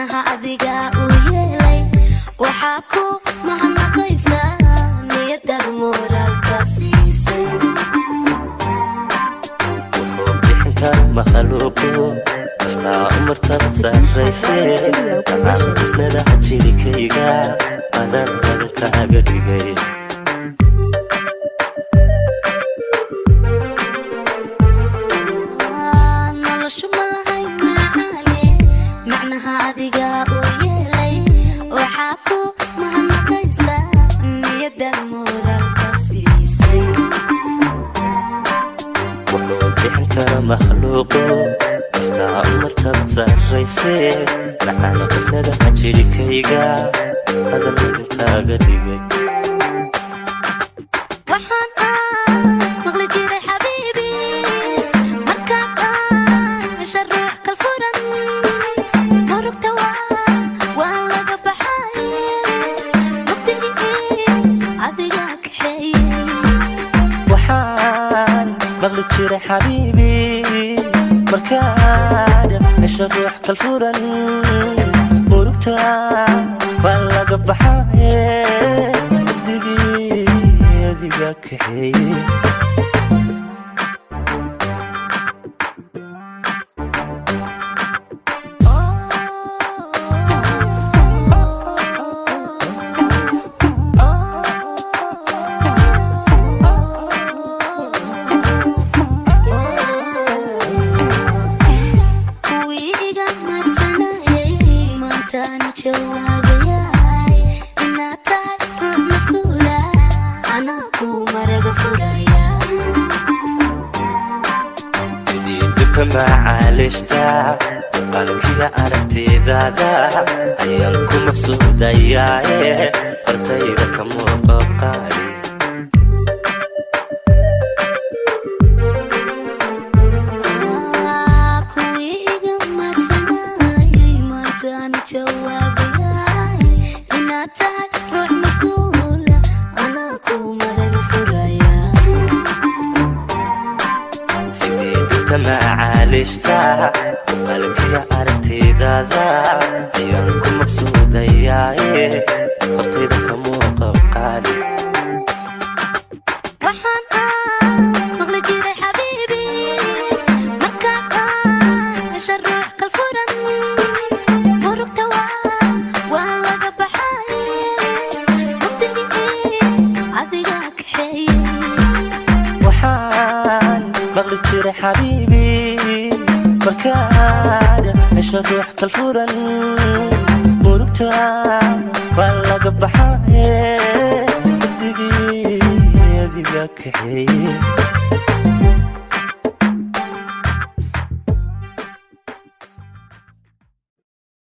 Macnaha adiga u yeelay, waxaa ku mahadnaqaysaa niyadaad moraalka siisay. Wuxuu bixin kara makhluuqu naftaa u martaba sarrayse, macaan jirkayga adan kaaga dhigay. Noloshu ma lahayn macaane, macnaha adiga u yeelay, waxaa ku mahadnaqaysaa niyadaad moraalka siisay. Wuxuu bixin kara makhluuqu naftaa u martaba sarrayse, macaan qasnada jirkayga adan kaaga dhigay. Waxaan aan maqli jiray xabiibi, markaad aan hesha ruux kal furan, murugta waa laga baxay, mugdigii adiga kaxeeye. Waxaan maqli jiray xabiibi, markaad hesho ruux kalfuran, murugta waa laga baxaye, mugdigii adiga kaxeeye. Kuwii iga madsanayay maantaan jawaabayay, inaad tahay ruux mas-uula anaa ku maraga furaya. Dhibka macaalishta qalkiga aragtidaada ayaan ku maqsuudayaaye, hortayda ka muuqo qaali. Kuwii iga madsanayay maantaan jawaabayay, inaad tahay ruux mas-uula anaa ku maraga furaya. Sidii dhibka macaalishta qalkiga aragtidaada ayaan ku maqsuudayaaye, hortayda ka muuqo qaali. Waxaan aan maqli jiray xabiibi, markaad aan hesha ruux kal furan, murugta waa laga baxay, mugdigii adiga kaxeeye. Waxaan maqli jiray xabiibi, markaad hesho ruux kalfuran, murugta waa laga baxaye, mugdigii adiga kaxeeye.